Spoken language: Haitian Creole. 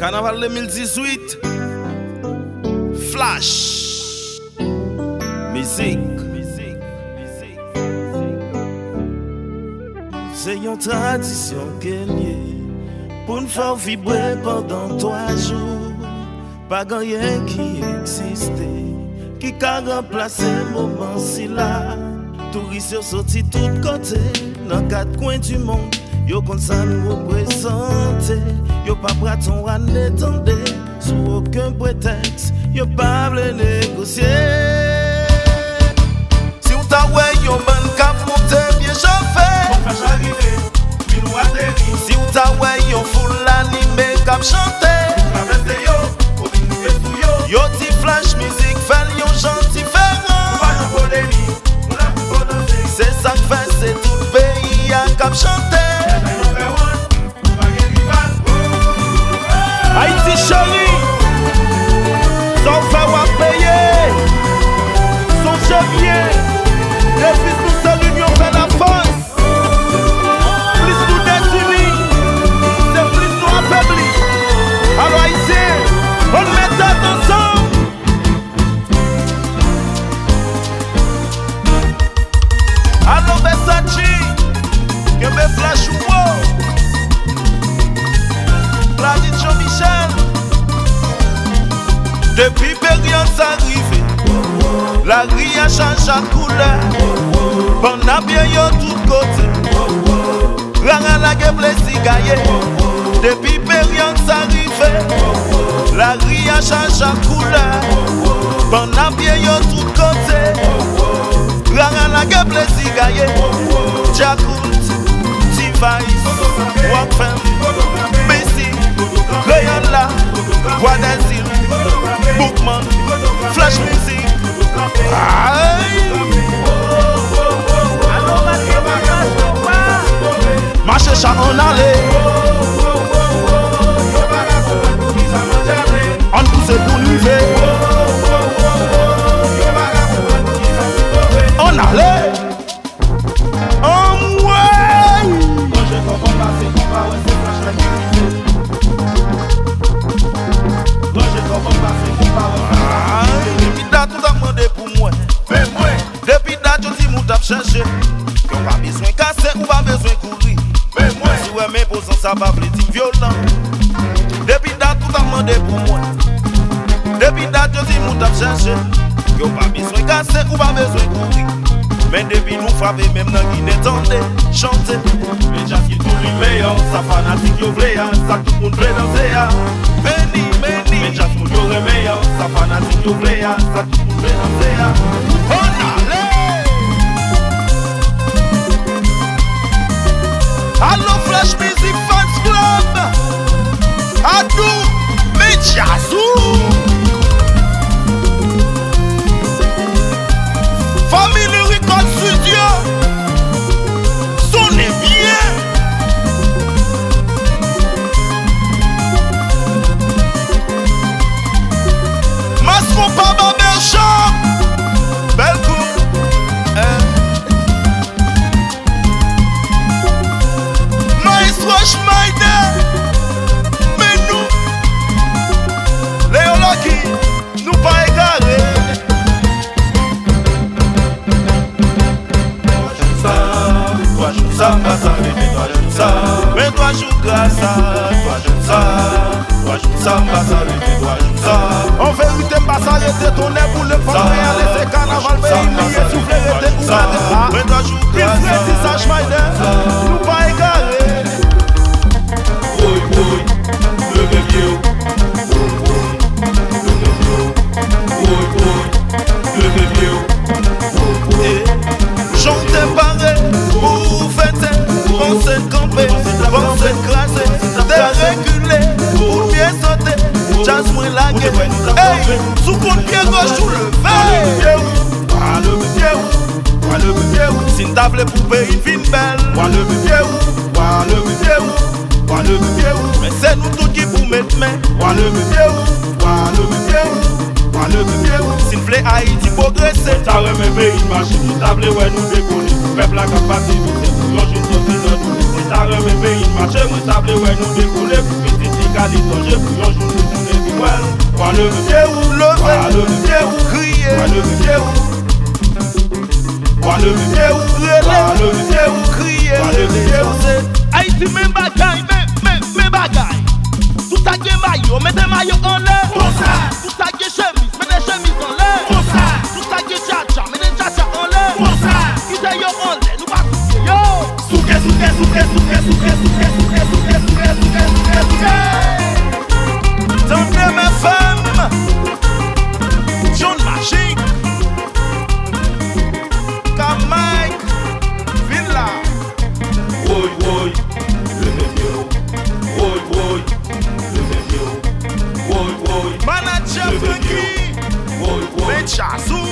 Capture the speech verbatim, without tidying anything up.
Kanaval de mil dizuit. Flash. Mizik. Se yon tradisyon ke l ye pou n fè w vibre pandan twa jou. Pa gen anyen ki egziste ki ka ranplase moman sila. Touris yo soti tout kote, nan kat kwen di mond. Yo konn sa n reprezante. Yo pa pral tann ane tande sou okenn pretèks. Yo pa vle negosye. Si w ta wè yon bann k ap monte byen chafe, si w ta wè yon foul anime k ap chante, yo di Flash Mizik fè l yon jan diferan. Se sa k fè se tout peyi a k ap chante. Ayiti cheri, sa w fè w ap peye. Sonje byen, deviz nou se linyon fè lafòs. Plis nou dezini, se plis nou afebli. Alò Ayisyen, ann met tèt ansanm. Alon Versace, kenbe Flash ou wo. Claudine Jean Michel. Depi peryòd sa rive, lari a chanje ak koulè. Bann ap ye yo tout kote. Rara lage plezi gaye. Depi peryòd sa rive, lari a chanje ak koulè. Bann ap ye yo tout kote. Rara lage plezi gaye. Djakout, T-Vice, Rockfam, B C, Kreyòl la, Bwa Dèzil, Boukman, Flash Mizik. Ay! Mache cha ann ale. Ann pouse pou n rive. Ann ale. Anmwey! Ay, depi dat ou t ap mande pou mwen. Men mwen. Depi dat yo di m ou t ap chèche. Ke w pa bezwen kase, ou pa bezwen kouri. Men mwen. Si w wè m enpozan, sa pa vle di m vyolan. Depi dat ou t ap mande pou mwen. Depi dat yo di m ou t ap chèche. Ke w pa bezwen kase, ou pa bezwen kouri. Men depi nou frape, menm nan Ginen tande, chante. Men djaz ki tou li meyè, sa fanatik yo vle a, sa tout moun vle danse a. Meni, meni. Men djaz moun yo renmen a, sa fanatik yo vle a, sa tout moun vle danse a. Ann ale! Allo Flash Music Fans Club! Adou, men djaz ou! Family Record Studio, sonnen byen! Mas Konpa Barbershop, bèl kou, eh. Maestro Schmeider, men nou, Leo Lucky, nou pa egare. Twa jou sa, twa jou sa, m pa sa rete twa jou sa. Men twa jou gras a, twa jou sa, twa jou sa, m pa sa rete twa jou sa. An verite, m pa sa rete, tonnè boule, fòk mwen ale, se kanaval peyi m li ye, si w vle rete ou pa rete. Men twa jou gras a. Plis redi sa, Schmeider, nou pa egare. Woy, woy, leve pye w. Woy, woy, leve pye w. Woy, woy, leve pye w. Jan w te pare pou w fete, panse kanpe, panse kraze, te rekile pou w byen sote, djaz mwen lage. Ey, si w konn pye gòch ou leve. Si n ta vle pou peyi n vin bèl, men se nou tout ki pou met men. Si n vle Ayiti pwogrese. Mwen ta renmen peyi n mache, mwen ta vle wè nou dekole. Pou pèp la k ap pase mizè, pou yon jou n soti nan doulè. Mwen ta renmen peyi n mache, mwen ta vle wè nou dekole. Pou pitit li ka Li sonje pou yon jou nou tounen pi pral. W a leve pye w, leve, w a leve pye w, kriye, w a leve pye w. W a leve pye w, rele, w a leve pye w, kriye, w a leve pye w. Ayiti men bagay, men, men, men bagay. Tout sa gen mayo, mete mayo anlè. Konsa. Tout sa gen chemiz, mete chemiz anlè. Konsa. Tout sa gen djadja, mete djadja anlè. Konsa. Kite yo anlè, nou pa koute yo. Souke, souke, souke, souke. Tandem F M, John Magic, Ka Mike, vin la. Woy, woy, leve pye w. Woy, woy, leve pye w. Woy, woy, Manager leve pye w. Frankie, woy, woy, Benja sou